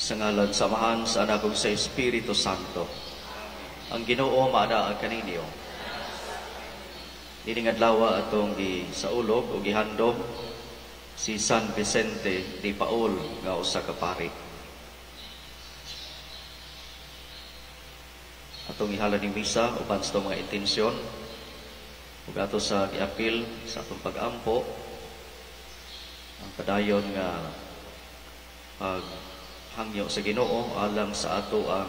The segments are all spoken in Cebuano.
Sa ngalan sa Amahan, sa Anak ug sa Espiritu Santo. Ang Ginoo maanaa kaninyo. Nining adlaw atong gisaulog o gihandom si San Vicente de Paul nga usa ka pari. Atong ihala ning misa uban sa atong mga intensyon ug ato sa giapil sa atong pag-ampo ang padayon nga paghangyo sa Ginoo alang sa ato ang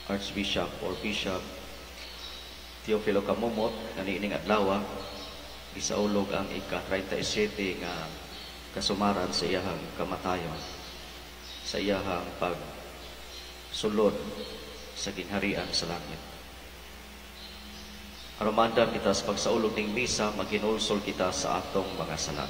Archbishop or Bishop Teofilo Camomot nga niining adlaw gisaulog ang ika-37 nga kasumaran sa iyahang kamatayon, sa iyahang pagsulod sa gingharian sa langit. Aron maandam kita sa pagsaulog ning misa, maghinulsol kita sa atong mga sala.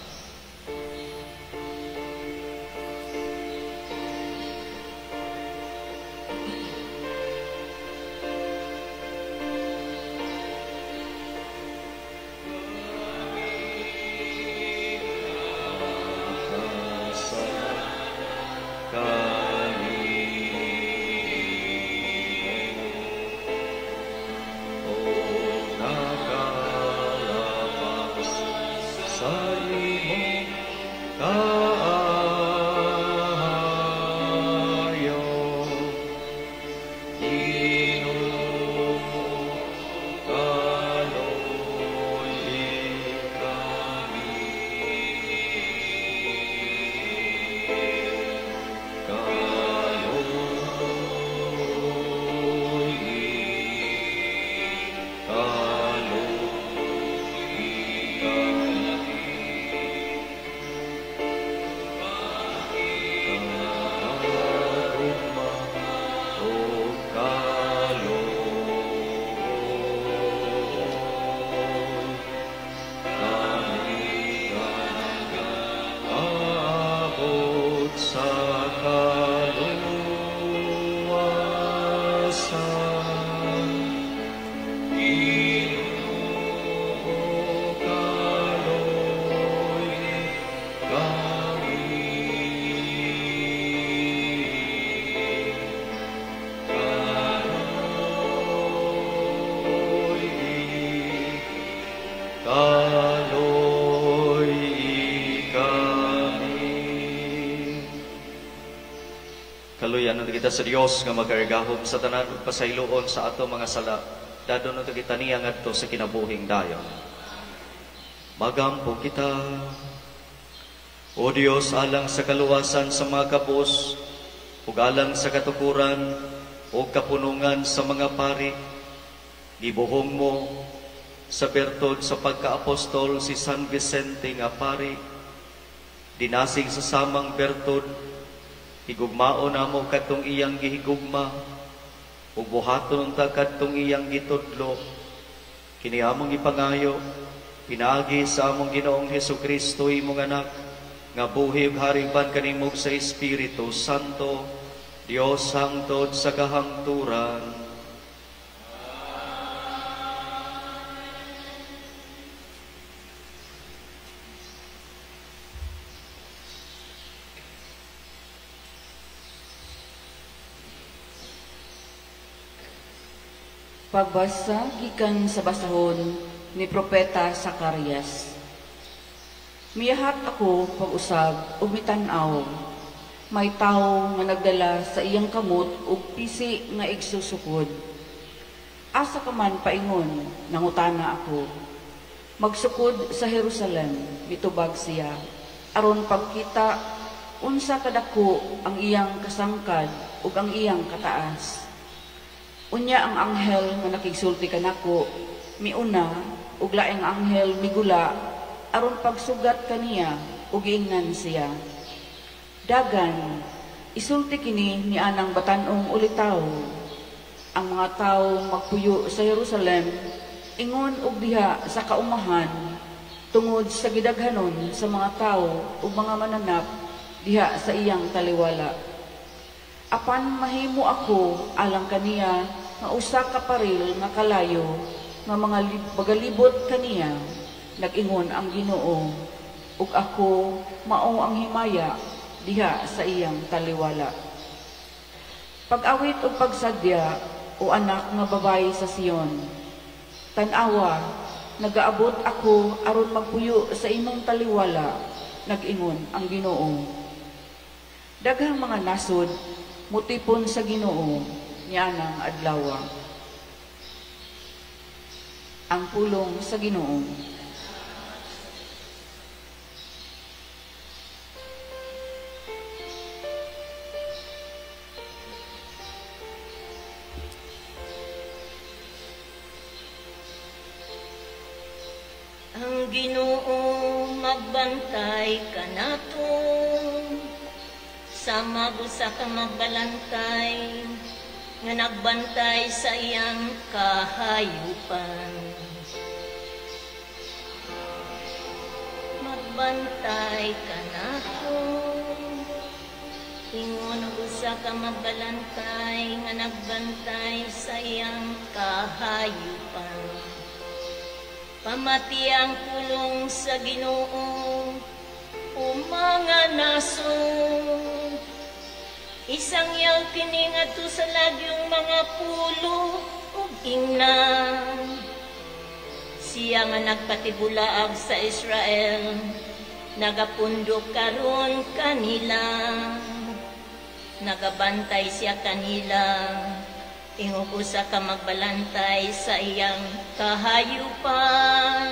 Kaluyan na kita sa Dios nga magargahom sa tanan ug pasayloon sa ato mga sala, dadon na kita niya ngadto sa kinabuhing dayon. Magampo kita. O Dios, alang sa kaluwasan sa mga kabus ug alang sa katukuran ug kapunungan sa mga pari, gibuhong mo sa bertod sa pagkaapostol si San Vicente nga pari, dinasig sa samang bertod, higugmao namo kadtong iyang gihigugma ug buhaton unta kadtong iyang gitudlo. Kini among gipangayo pinaagi sa among Ginoong Hesukristo, imong anak, nga buhi ug hariban kanimo sa Espiritu Santo, Dios hangtod sa kahangturan. Pagbasa gikan sa basahon ni Propeta Zacarias. Miyahat ako pag-usab ug mitan-aw. May tawo nga nagdala sa iyang kamot og pisi nga igsusukod. Asa ka man paingon, nangutana ako. Magsukod sa Jerusalem, mitubag siya. Aron pagkita unsa kadako ang iyang kasangkad ug ang iyang kataas. Unya ang anghel nga nakigsulti kanako, miuna ug laing anghel migula aron pagsugat kaniya ug giingnan siya. Dagan, isulti kini ni anang batan-ong ulitaw. Ang mga tawo magpuyo sa Jerusalem ingon og diha sa kaumahan tungod sa gidaghanon sa mga tawo ug mga mananap diha sa iyang taliwala. Apan mahimo ako alang kaniya nga usa ka paril nga kalayo nga mga magalibot kaniya, nag-ingon ang Ginoo. ug ako mao ang himaya diha sa iyang taliwala. Pag-awit ug pagsadya, o anak nga babayi sa Sion. Tan-awa, nagaabot ako aron magpuyo sa imong taliwala, nag-ingon ang Ginoo. Daghang mga nasod mutipon sa Ginoo nianang adlawa. Ang pulong sa Ginoo. Ang Ginoo magbantay kanato, sama usa ka magbalantay nga nagbantay sa iyang kahayupan. Magbantay kanato, ingon usa ka magbalantay nga nagbantay sa iyang kahayupan. Pamati ang pulong sa Ginoo, o mga nasod. Isang yaw kini ngadto sa lagyong mga pulo ug ingnan. Siya nga nagpatibulaag sa Israel, nagapundok karon kanila. Nagabantay siya kanila, ingog usa ka magbalantay sa iyang kahayupan.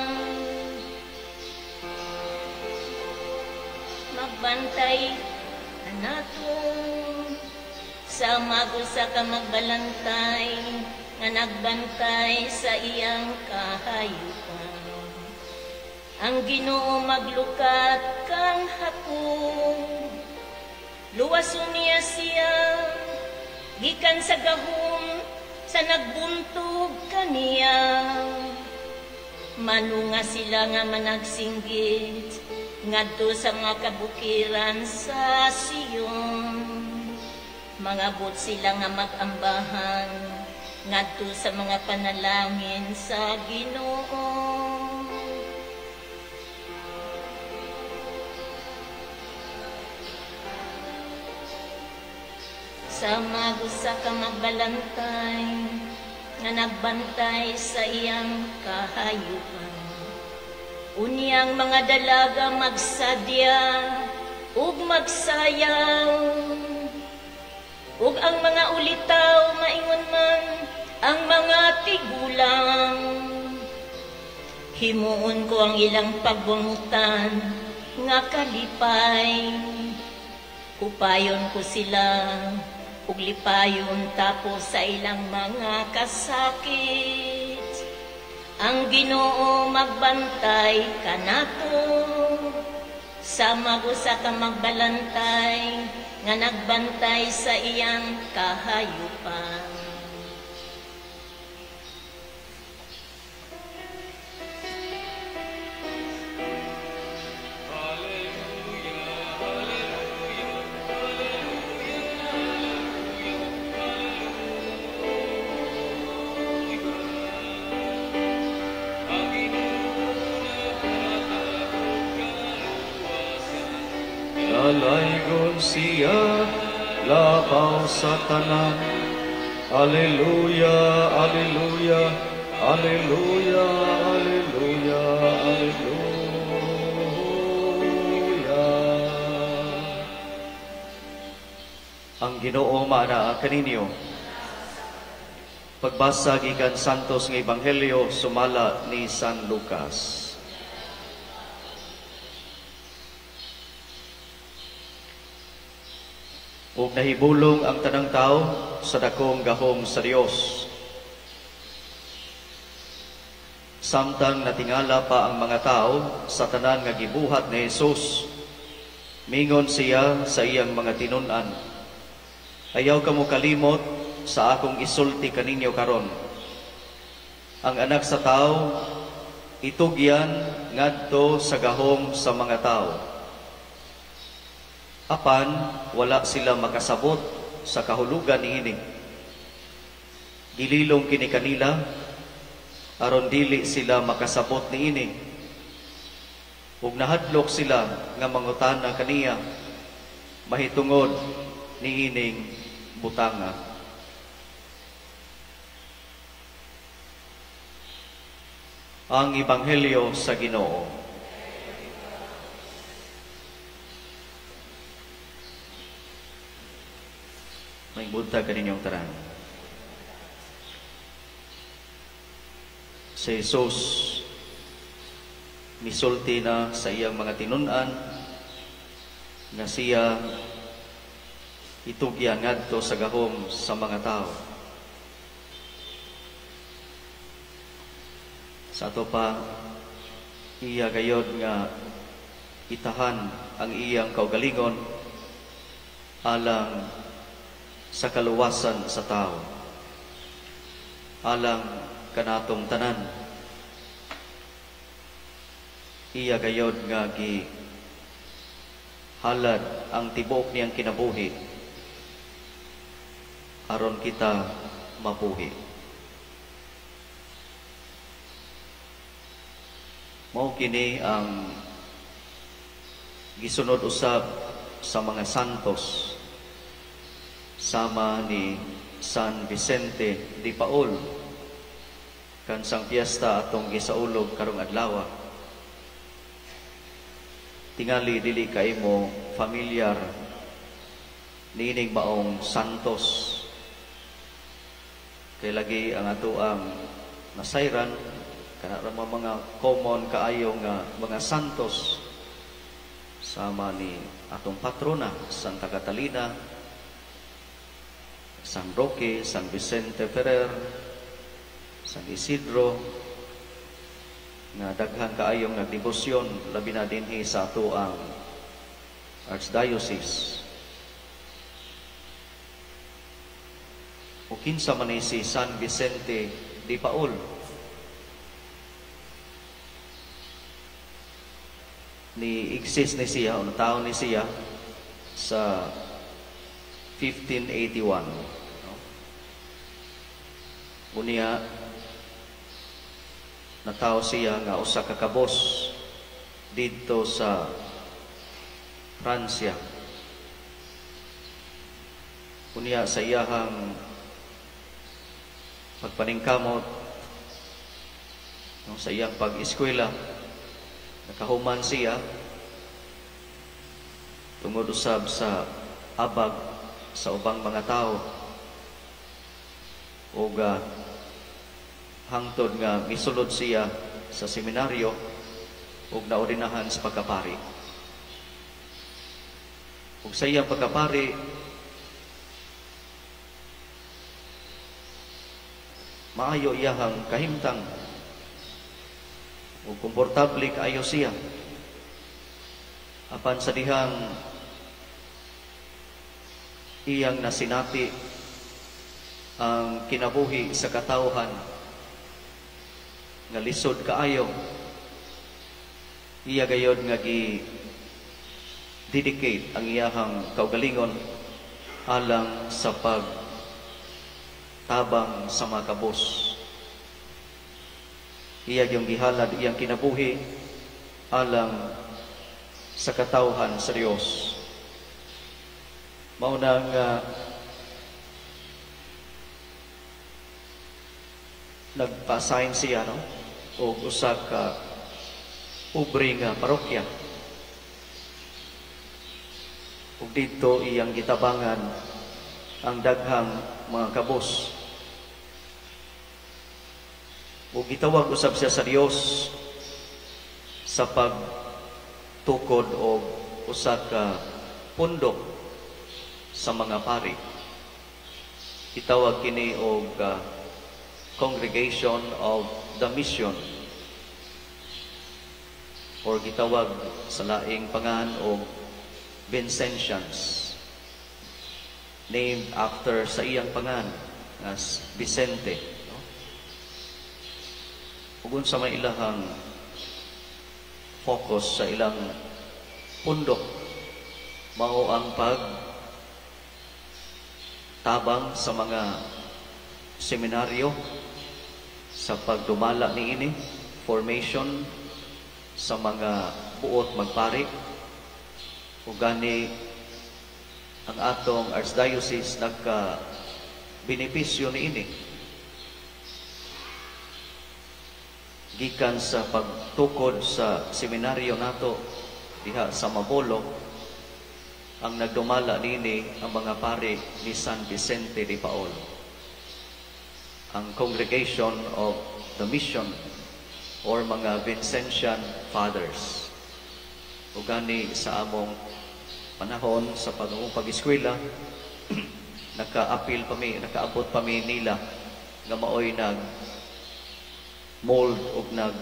Magbantay kanato, sama usa ka magbalantay nga nagbantay sa iyang kahayupan. Ang Ginoo maglukat kang Jacob, luwason niya siya gikan sa gahom sa nagbuntog kaniya. Manunga sila nga managsinggit ngadto sa mga kabukiran sa Sion. Mangabot sila nga mag-ambahan ngadto sa mga panalangin sa Ginoo. Sama usa ka magbalantay nga nagbantay sa iyang kahayupan. Unyang mga dalaga magsadya ug magsayaw, ug ang mga ulitaw maingon man ang mga tigulang. Himuon ko ang ilang pagbungutan nga kalipay. Upayon ko sila ug lipayon tapos sa ilang mga kasakit. Ang Ginoo magbantay kanato, sama usa ka magbalantay nga nagbantay sa iyang kahayupan. Dalaygon siya, labaw sa tanan. Alleluia, alleluia, alleluia, alleluia, alleluia. Ang Ginoo maanaa kaninyo. Pagbasa gikan Santos nga Ebanghelyo sumala ni San Lucas. Ug nahibulong ang tanang tao sa dakong gahom sa Dios. Samtang natingala pa ang mga tao sa tanan nga gibuhat ni Jesus, mingon siya sa iyang mga tinun-an, "Ayaw kamo kalimot sa akong isulti kaninyo karon. Ang anak sa tao itugyan ngadto sa gahom sa mga tao." Apan wala sila makasabot sa kahulugan niini. Gililong kini kanila aron dili sila makasabot niini. Ug nahadlok sila nga mangutana kaniya mahitungod niining butanga. Ang Ebanghelyo sa Ginoo. May buntag kaninyong tanan. Si Jesus misulti na sa iyang mga tinun-an nga siya itugyan ngadto sa gahom sa mga tao. Sa ato pa, iya gayod nga itahan ang iyang kaugalingon alang sa kaluwasan sa tao, alang kanatong tanan. Iya gayod nga gi halad ang tibuok niyang kinabuhi aron kita mabuhi. Mao kini ang gisunod usab sa mga santos sama ni San Vicente de Paul kansang piyesta atong gisaulog karong adlaw. Tingali dili kaimo familiar niining maong santos, kay lagi ang atoang nasayran kana ra mga common kaayo nga mga santos sama ni atong patrona Santa Catalina, San Roque, San Vicente Ferrer, San Isidro, nga daghan kaayong nagdebosyon labi na dinhi sa atoang Archdiocese. O kinsa man ni si San Vicente de Paul? Ni exist ni siya o natawo ni siya sa 1581. No? Unya natawo siya nga usa ka kabos didto sa Pransya. Unya sa iyahang pagpaningkamot, no, sa iyang pag-eskwela, nakahuman siya tungod usab sa abag sa ubang mga tawo ug hangtod nga misulod siya sa seminaryo ug naordinahan sa pagkapari. Ug sa iyang pagkapari, maayo iyahang kahimtang ug komportable kaayo siya. Apan sa dihang iyang nasinati ang kinabuhi sa katawhan nga lisod kaayo, iya gayod nga gi dedicate ang iyahang kaugalingon alang sa pagtabang sa mga kabos. Iya yung gihalad iyang kinabuhi alang sa katawhan sa Dios. Mao nang nagpa-assign siya, no, og usa ka pobre nga parokya. Ug didto iyang gitabangan ang daghang mga kabos. Ug gitawag usab siya sa Dios sa pagtukod og usa ka pundok sa mga pari. Gitawag kini og Congregation of the Mission, or gitawag sa laing pangan og Vincentians, named after sa iyang pangan as Vicente. No? Ug unsa may ilahang focus sa ilang pundok, mao ang pagtabang sa mga seminaryo sa pagdumala niini, formation sa mga buot magpari. Ug gani ang atong Archdiocese nagka benepisyo niini gikan sa pagtukod sa seminaryo nato diha sa Mabolo. Ang nagdumala nini ang mga pari ni San Vicente de Paul, ang Congregation of the Mission or mga Vincentian Fathers. Ug gani sa among panahon sa pag pag-eskwela, nakaapil pa mi, nakaabot pa mi nila nga maoy nag mold ug nag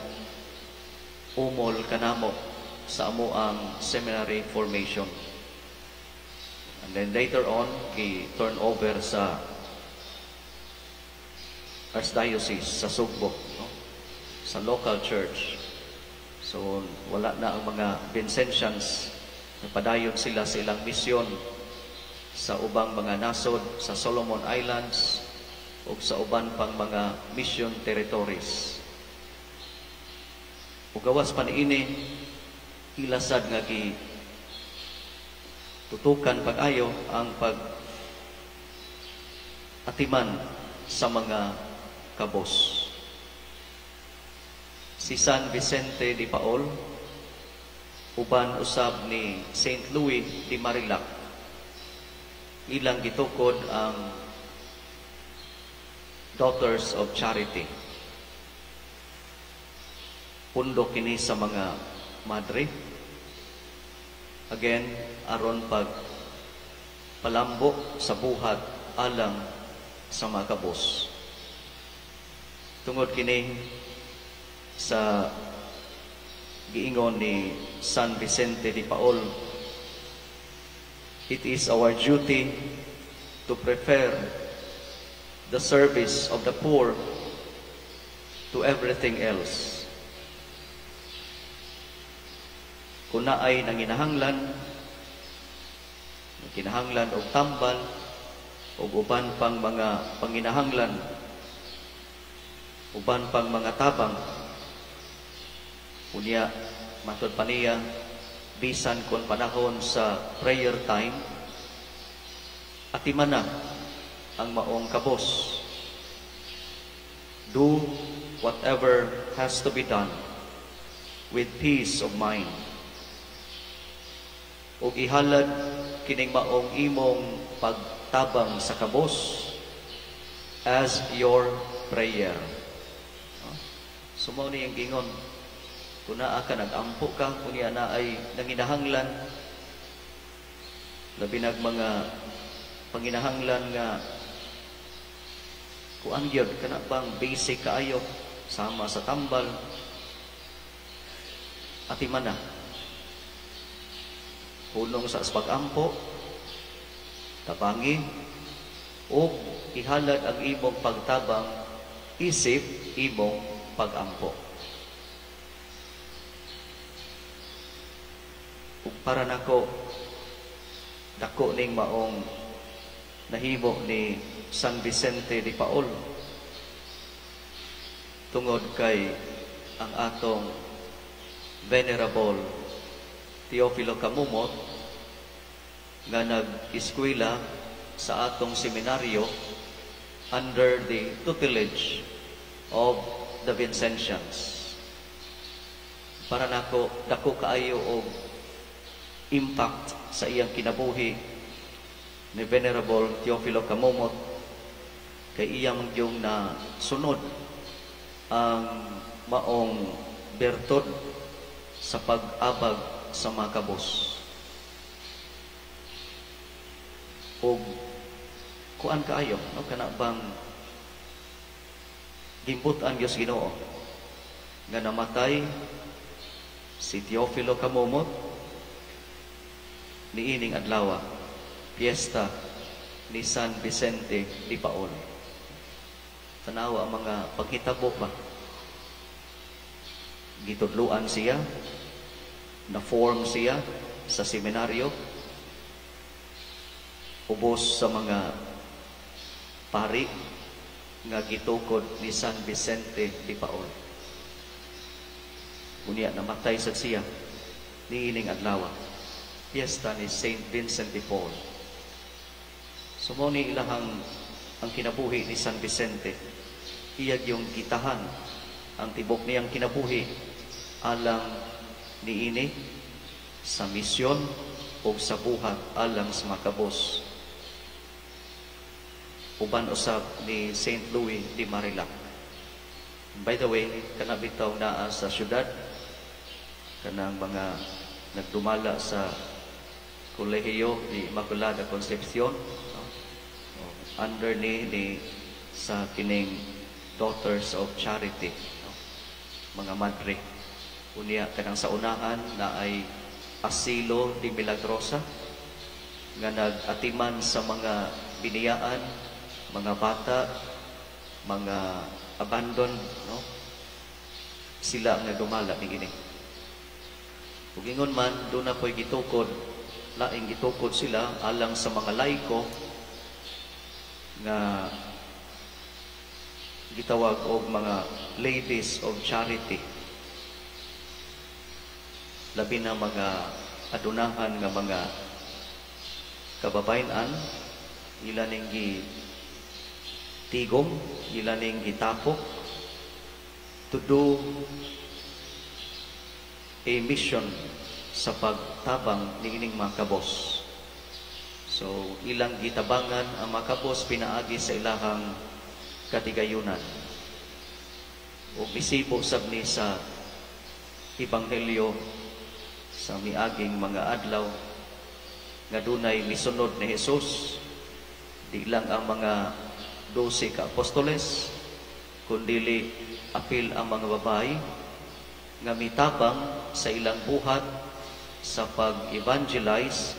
umol kanamo sa amo ang seminary formation. And then later on, gi-turn over sa Archdiocese sa Sugbo, no? Sa local church. So wala na ang mga Vincentians, napadayon sila sa ilang misyon sa ubang mga nasod sa Solomon Islands ug sa uban pang mga mission territories. Ug gawas pa niini, ilasad nga gi tutukan pag-ayo ang pag atiman sa mga kabos. Si San Vicente de Paul, uban usab ni Saint Louis de Marillac, ilang gitukod ang Daughters of Charity. Pundo kini sa mga madre. Again, aron pag palambo sa buhat alang sa mga kabos. Tungod kini sa giingon ni San Vicente de Paul, "It is our duty to prefer the service of the poor to everything else." Kung naay nanginahanglan, kinahanglan og tambal og uban pang mga panginahanglan, uban pang mga tabang, unya matud pa niya, bisan kon panahon sa prayer time, atimana ang maong kabos. "Do whatever has to be done with peace of mind." Ug ihalad kining maong imong pagtabang sa kabos as your prayer. So mao ni ang gingon. Kung naa ka, nag-ampo ka, kung niya na ay nanginahanglan, labi nag mga panginahanglan nga kuan gyud, kana bang basic kaayo sama sa tambal, atiman na. Hulong sa pag-ampo, tabangi, ug ihalad ang imong pagtabang isip imong pag-ampo. Ug para nako, dako ning maong nahimo ni San Vicente de Paul, tungod kay ang atong Venerable Teofilo Camomot nga nag-eskwela sa atong seminaryo under the tutelage of the Vincentians. Para nako, dako kaayo og impact sa iyang kinabuhi ni Venerable Teofilo Camomot kay iyang yung na sunod ang maong bertod sa pag-abag sa mga kabos. Og kuan kaayo, no, kana bang gimbut-an Dios Ginoo nga namatay si Teofilo Camomot niining adlaw, piyesta ni San Vicente de Paul. Tanawa ang mga paghitabo ba? Gitudluan siya, na-form siya sa seminaryo, ubos sa mga pari nga gitukod ni San Vicente de Paul. Unya namatay sad siya. Niining adlaw, piyesta ni Saint Vincent de Paul. So mao ni ilahang ang kinabuhi ni San Vicente. Iyag yung gitahan ang tibok niyang kinabuhi alang niini sa misyon o sa buhat alang sa makabos. Uban usab ni Saint Louis de Marillac. By the way, kana bitaw naa sa syudad, kanang mga nagdumala sa Kolehiyo de Immaculada Concepcion, no? Oh, under ni sa kining Daughters of Charity, no? Mga madre. Unya kanang sa unahan na ay Asilo de Milagrosa nga nag-atiman sa mga biniyaan, mga bata, mga abandoned, no? Sila ang nagdumala ni ini. Ug ingon man, duna po'y gitukod, laing gitukod sila alang sa mga laiko nga gitawag og mga Ladies of Charity. Labi na mga adunahan nga mga kababayen-an, ila ning gi tigom, ila ning gitapok to do a mission sa pagtabang niining mga kabos. So, ilang gitabangan ang mga kabos pinaagi sa ilahang katigayunan. O misibo sab ni sa Ebanghelyo sa miaging mga adlaw nga dunay misunod ni Jesus, di lang ang mga 12 ka apostoles, kundili apil ang mga babae nga mitabang sa ilang buhat sa pag-evangelize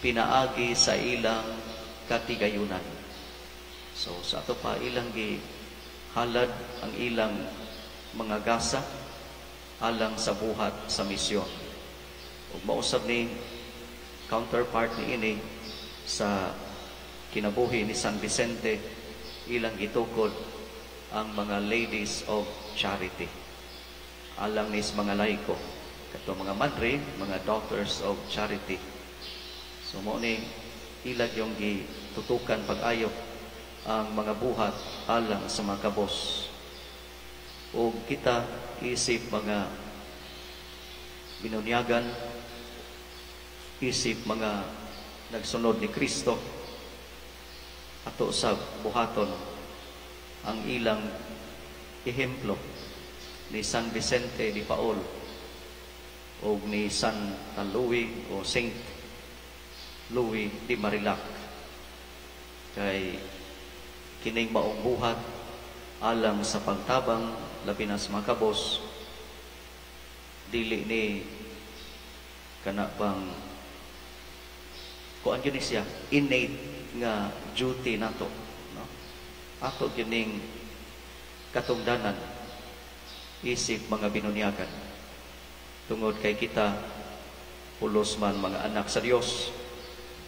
pinaagi sa ilang katigayunan. So sa ato pa, ilang gihalad ang ilang mga gasa alang sa buhat sa misyon. Ug mausab ni counterpart ni ini sa kinabuhi ni San Vicente, ilang gitukod ang mga Ladies of Charity alang nis mga laiko, kato mga madre, mga Daughters of Charity. So mao ni ilag yung gitutukan pag-ayo ang mga buhat alang sa mga kabos. O kita isip mga binunyagan, isip mga nagsunod ni Kristo, ato sa buhaton ang ilang ehemplo ni San Vicente de Paul o ni San Louis o Saint Louis de Marillac, kay kining maong buhat alang sa pagtabang labi na sa mga kabos, dili ni kana bang kuan gyud ni siya, innate nga duty nato, no? Ato gyud ning katungdanan isip mga binunyagan, tungod kay kita pulos man mga anak sa Dios,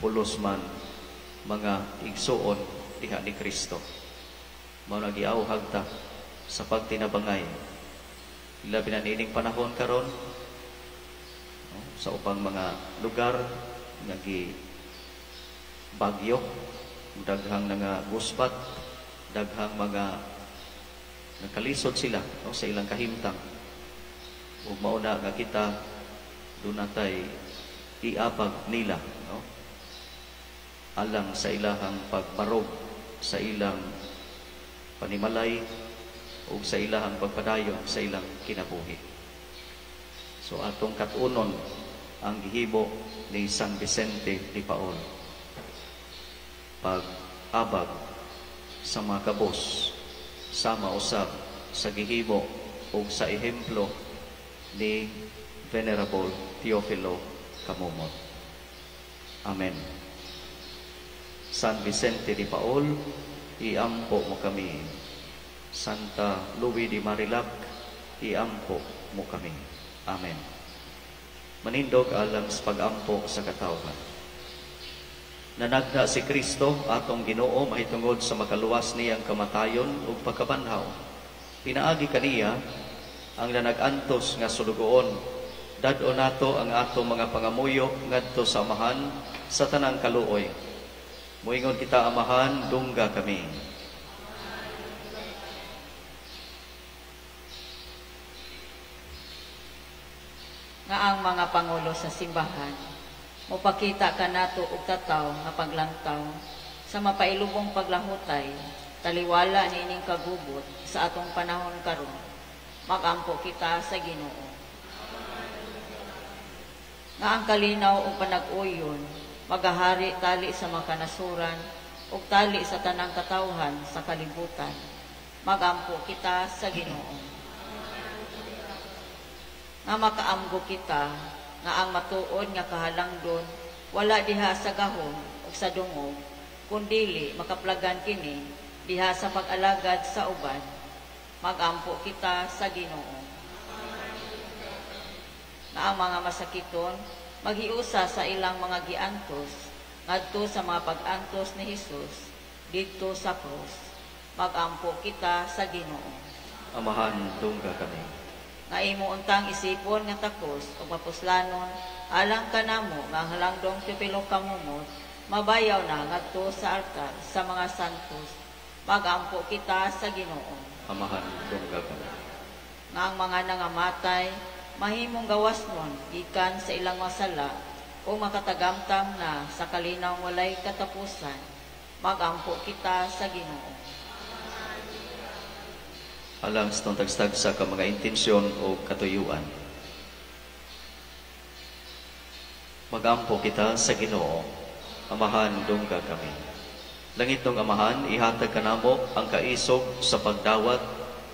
pulos man mga igsuon diha ni Kristo. Mao na giawhag ta sa pagtinabangay, labi na niining panahon karon, no, sa ubang mga lugar nga gi bagyo, daghang nga gusbat, daghang mga nakalisod sila, no, sa ilang kahimtang. Ug mao na nga kita dunatay iabag nila, no, alang sa ilahang pagbarog sa ilang panimalay ug sa ilahang pagpadayon sa ilang kinabuhi. So atong katunon ang gihimo ni San Vicente de Paul, pag-abag sa mga kabos, sama usab sa gihimo ug sa ehemplo ni Venerable Teofilo Camomot. Amen. San Vicente de Paul, iampo mo kami. Santa Louis de Marillac, iampo mo kami. Amen. Manindog alang sa pag-ampo sa katawhan. Nanagna si Kristo atong Ginoo mahitungod sa makaluwas niyang kamatayon ug pagkabanhaw. Pinaagi kaniya ang nanag-antos nga sulugoon Dad-on nato ang ato mga pangamuyo ngadto sa Amahan sa tanang kaluoy. Moingon kita, Amahan, dungga kami. Nga ang mga pangulo sa simbahan mopakita kanato og tataw nga paglantaw sa mapailubong paglahutay taliwala niining kagubot sa atong panahon karon. Magampo kita sa Ginoo. Nga ang kalinaw ug panag-uyon magahari tali sa mga kanasuran ug tali sa tanang katawhan sa kalibutan. Magampo kita sa Ginoo. Nga makaamgo kita nga ang matuod nga kahalangdon wala diha sa gahom ug sa dungog, kundili makaplagan kini diha sa pag-alagad sa uban. Magampo kita sa Ginoo. Nga ang mga masakiton maghiusa sa ilang mga giantos ngadto sa mga pag-antos ni Hesus didto sa krus. Magampo kita sa Ginoo. Amahan, dungga kami. Nga imo untang isipon nga takos ug mapuslanon alang kanamo nga ang halangdong pipilo kamumot mabayaw na ngadto sa altar sa mga santos. Magampo kita sa Ginoo. Amahan, dungga kami. Nga ang mga nangamatay mahimong gawasnon gikan sa ilang masala o makatagamtam na sa kalinaw walay katapusan. Magampo kita sa Ginoo. Alang sa itong tagstagsa ka mga intensyon o katuyuan. Magampo kita sa Ginoo. Amahan, dungga kami. Langit ng Amahan, ihatag kanamo ang kaisog sa pagdawat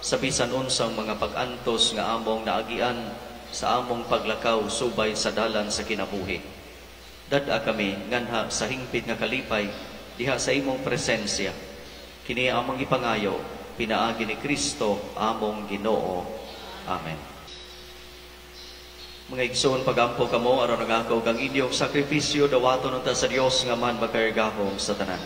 sa bisan unsang mga pag-antos nga among naagian sa among paglakaw subay sa dalan sa kinabuhi. Dad-a kami nganha sa hingpit nga kalipay diha sa imong presensya. Kini among ipangayo, pinaagi ni Kristo among Ginoo. Amen. Mga igsoon, pagampo kamo aron nangako kang inyong sakripisyo dawaton unta sa Dios nga man makargahom sa tanan.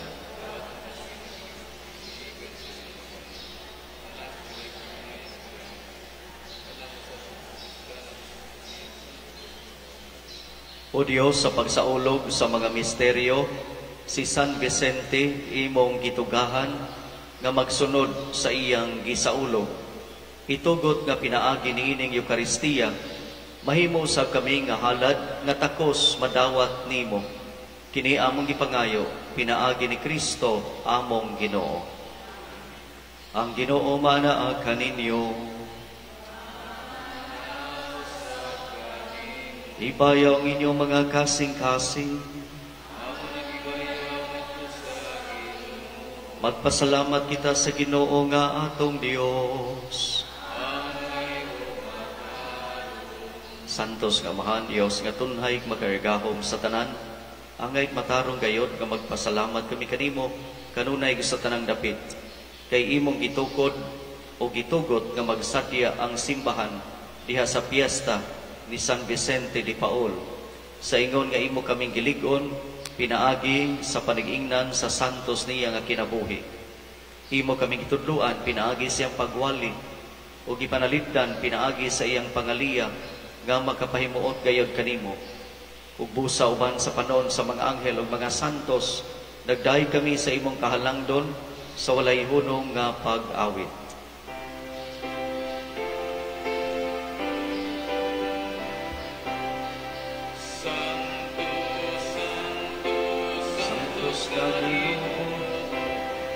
O Dios, sa pagsaulog sa mga misteryo, si San Vicente imong gitugahan nga magsunod sa iyang gisaulog. Itugot nga pinaagi niining Eukaristiya, mahimo usab kami nga halad nga takos madawat nimo. Kini among gipangayo, pinaagi ni Kristo among Ginoo. Ang Ginoo manaa kaninyo. Ibayaw ang inyong mga kasing-kasing. Magpasalamat kita sa Ginoo nga atong Dios. Santos nga Amahan, Dios nga tunhay makargahom sa tanan, angay matarong gayod nga magpasalamat kami kanimo kanunay sa tanang dapit. Kay imong gitukod o gitugot nga magsadya ang simbahan diha sa piyesta ni San Vicente de Paul. Sa ingon nga imo kaming gilig-on, pinaagi sa panigingnan sa santos niya nga kinabuhi. Imo kaming gitudloan, pinaagi sa iyang pagwali, o gipanalipdan, pinaagi sa iyang pangaliya, nga makapahimuot gayod kanimo. Ug busa uban sa panon sa mga anghel ug mga santos, nagdayeg kami sa imong kahalangdon sa walay hunong nga pag-awit.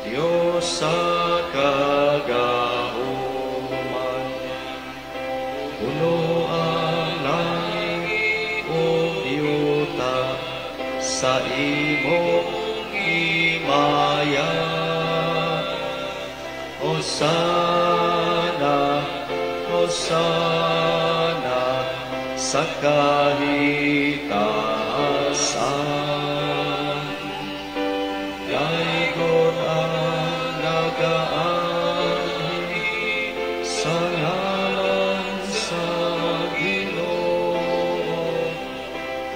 Diyos sa kagahuman, puno ang langit ug yuta sa imong himaya. Hosana, Hosana sa kahitasan. Daygon ang nagaanhi sa ngalan sa Ginoo.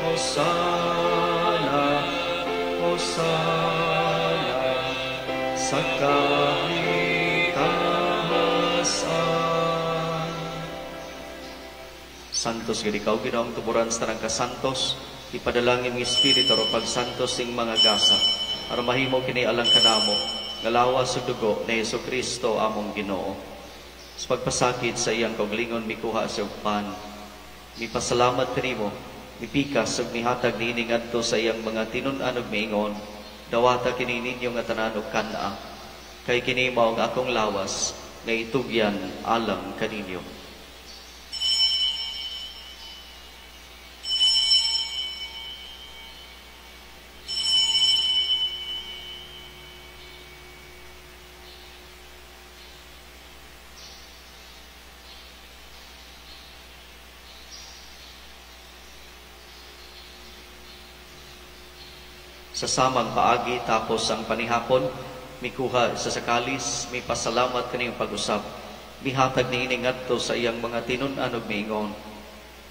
Hosana, Hosana sa kahitasan. Santos gid ikaw, Ginoong tuburan sa tanang kasantos, ipadalangin ng Espiritu aron pagsantos ning mga gasa, aron mahimo kini alang kanamo nga lawas ug dugo ni Hesus Kristo among Ginoo. Sa pagpasakit sa iyang kaugalingon, mikuha siya og pan, mipasalamat kanimo, mipikas ug mihatag niini ngadto sa iyang mga tinun-an ug miingon, dawata kini ninyo nga tanan og kan-a, kay kini mao ang akong lawas nga itugyan alang kaninyo. Sa samang paagi tapos ang panihapon, mikuha sa sakalis, mipasalamat kaniyang pag-usap, mihatag niini ngadto sa iyang mga tinun-an ug miingon,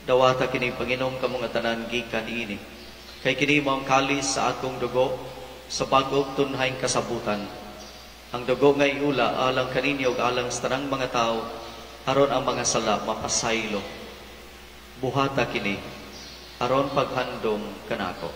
dawata kini Panginoon kamo nga tanan gikan niini, kay kini mao ang kalis sa akong dugo sa bag-ong tunhayng kasabutan. Ang dugo nga iula alang kaninyo ug alang sa tanang mga tawo, aron ang mga sala mapasaylo. Buhata kini aron paghandom kanako.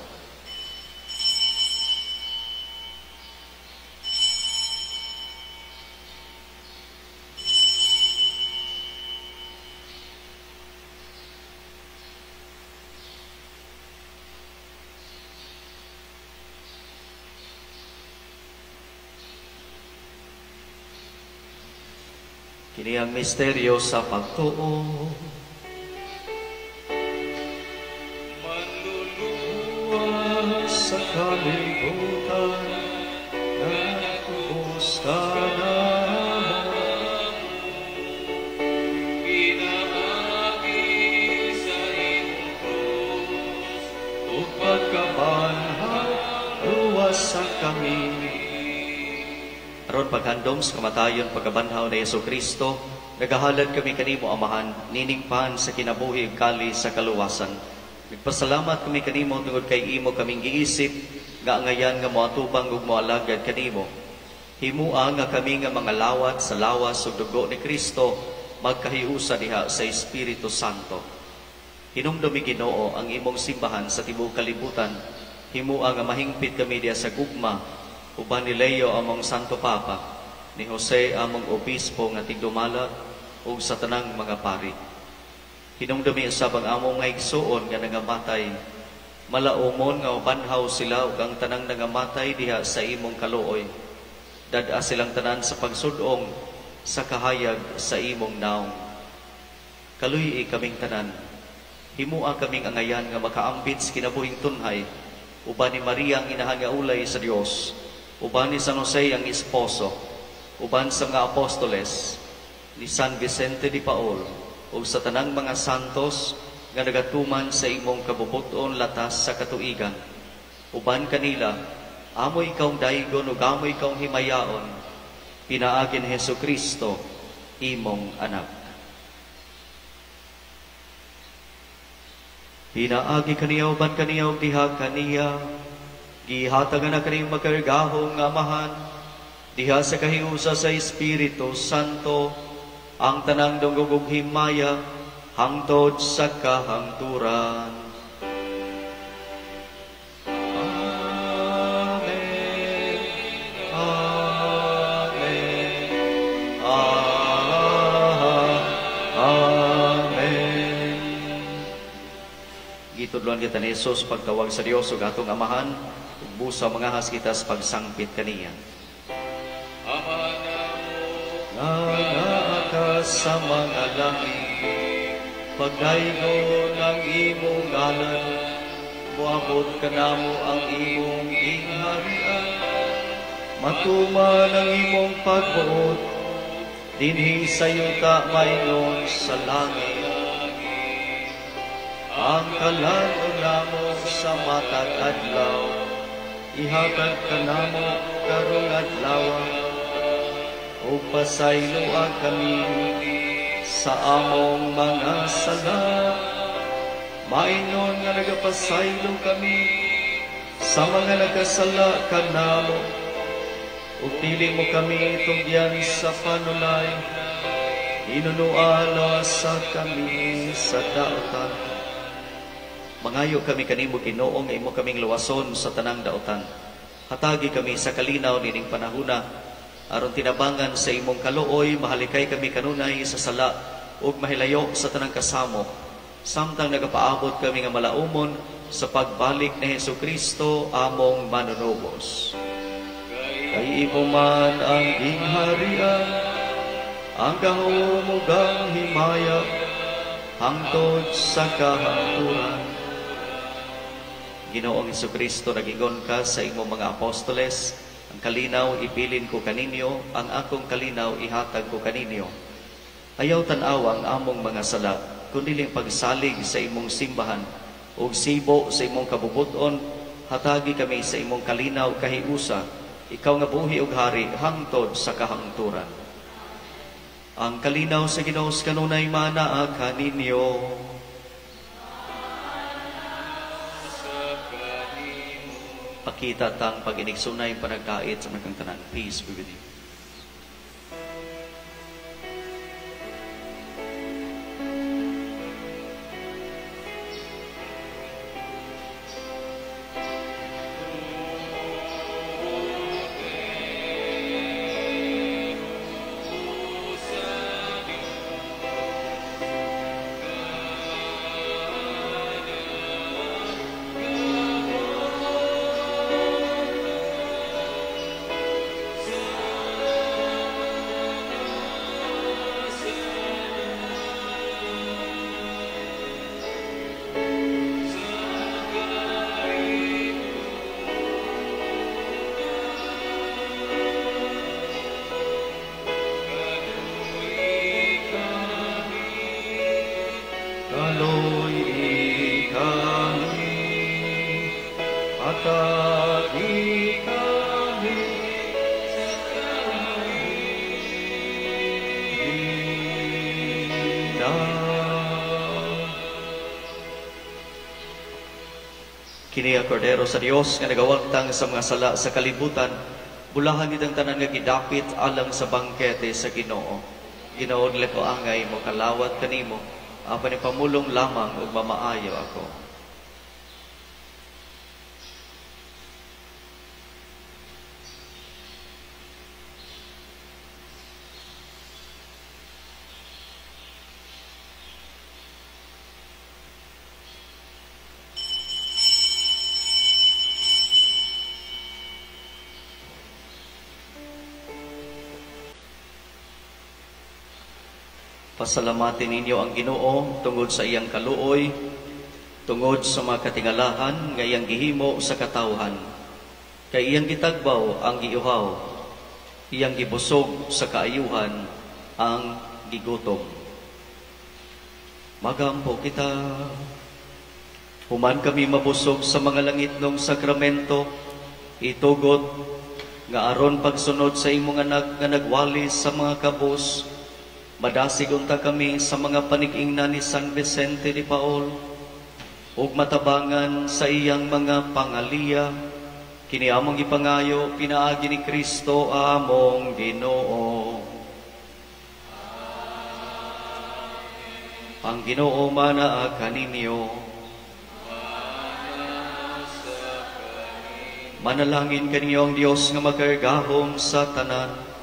Kini ang misteryo sa pagtuo. Manluluwas sa kalibutan, nagtubos ka namo. Pinaagi sa imong krus, ug pagkabanhaw, luwas sa kami. Aron paghandom sa kamatayon pagkabanhaw ni Hesus Kristo, nagahalad kami kanimo Amahan, niningpan sa kinabuhi ug kali sa kaluwasan. Nagpasalamat kami kanimo tungod kay imo kaming giisip nga angayan nga moatubang ug moalagad kanimo. Himua nga kami nga mga lawat sa lawas ug dugo ni Kristo magkahiusa diha sa Espiritu Santo. Hinumdumi Ginoo ang imong simbahan sa tibuok kalibutan. Himua nga mahingpit kami diha sa gugma uban ni Leo among Santo Papa, ni Jose among Obispo nga tigdumala, ug sa tanang mga pari. Hinumdumi usab ang among nga igsuon nga nangamatay, malaumon nga ubanhaw sila ug ang tanang nangamatay diha sa imong kaluoy. Dad-a silang tanan sa pagsudong sa kahayag sa imong naong. Kaluy-i kaming tanan, himua kaming angayan nga makaambit sa kinabuhing tunhay, uban ni Maria ang inahan nga ulay sa Dios, uban ni San Jose ang esposo, uban sa mga apostoles, ni San Vicente de Paul, ug sa tanang mga santos nga nagatuman sa imong kabubuton latas sa katuigan. Uban kanila, amoy ikaw daygon ug amoy ikaw himayaon, pinaagi ni Hesus Kristo, imong anak. Pinaagi kaniya uban kaniya ug diha kaniya, gihatag na kaniyang makargahong nga Amahan, diha sa kahiusa sa Espiritu Santo, ang tanang dungog ug himaya, hangtod sa kahangturan. Amen. Amen. Amen. Gitudloan kita ni Jesus pagtawag sa Dios ug atong Amahan, busa mga has kita sa pagsangpit kaniya. Ama namo nga naa ka sa mga langit, pagdaygon ang imong ngalan, moabot kanamo ang imong gingharian, matuman ang imong pagbuot, dinhi sa yuta maingon sa langit. Ang kalan-on namo sa matag adlaw, ihatag kanamo karong adlaw, ug pasayloa kami sa among mga sala, maingon nga nagapasaylo kami sa mga nagkasala kanamo, ug dili mo kami tugyan sa panulay, Hinunuala sa kami sa daotan. Mangayo kami kanimo, Ginoo, nga imo kaming luwason sa tanang daotan. Hatagi kami sa kalinaw nining panahuna, aron tinabangan sa imong kaluoy, mahalikay kami kanunay sa sala ug mahilayo sa tanang kasamo, samtang nagapaabot kami nga malaumon sa pagbalik ni Hesukristo among manunubos. Kay imo man ang gingharian, ang gahom ug ang himaya, hangtod sa kahangturan. Ginoong Hesukristo, nagingon ka sa imong mga apostoles, ang kalinaw ibilin ko kaninyo, ang akong kalinaw ihatag ko kaninyo. Ayaw tan-awa ang among mga sala, kundi ang pagsalig sa imong simbahan, ug sibo sa imong kabubuton, hatagi kami sa imong kalinaw kahiusa, ikaw nga buhi ug hari hangtod sa kahangturan. Ang kalinaw sa Ginoo kanunay manaa kaninyo. Pakita tang pag-inigsunay panagkait sa mga tanan. Peace be with you. Kini ang Kordero sa Dios nga nagawagtang sa mga sala sa kalibutan, bulahan kitang tanan nga gidapit alang sa bangkete sa Ginoo. Ginoo, dili ko angay mo kalawat kanimo, apan ipamulong lamang ug mamaayo ako. Pasalamatin ninyo ang Ginoo tungod sa iyang kaluoy, tungod sa mga katingalahan nga iyang gihimo sa katawhan. Kay iyang gitagbaw ang giuhaw, iyang gibusog sa kaayuhan ang gigutom. Magampo kita. Human kami mabusog sa mga langitnong sakramento, itugot nga aron pagsunod sa imong anak nga nagwali sa mga kabus, madasig unta kami sa mga panig-ingna ni San Vicente de Paul, ug matabangan sa iyang mga pangaliya, kini among gipangayo pinaagi ni Kristo among Ginoo. Ang Ginoo manaa kaninyo. Manalangin kaninyo ang Dios nga makagagahom sa tanan,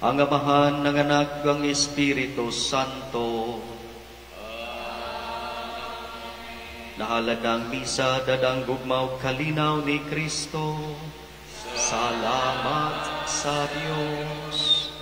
ang Amahan, ang Anak, ang Espiritu Santo. Nahalad na ang misa, dadang gugmaw kalinaw ni Kristo. Salamat sa Dios.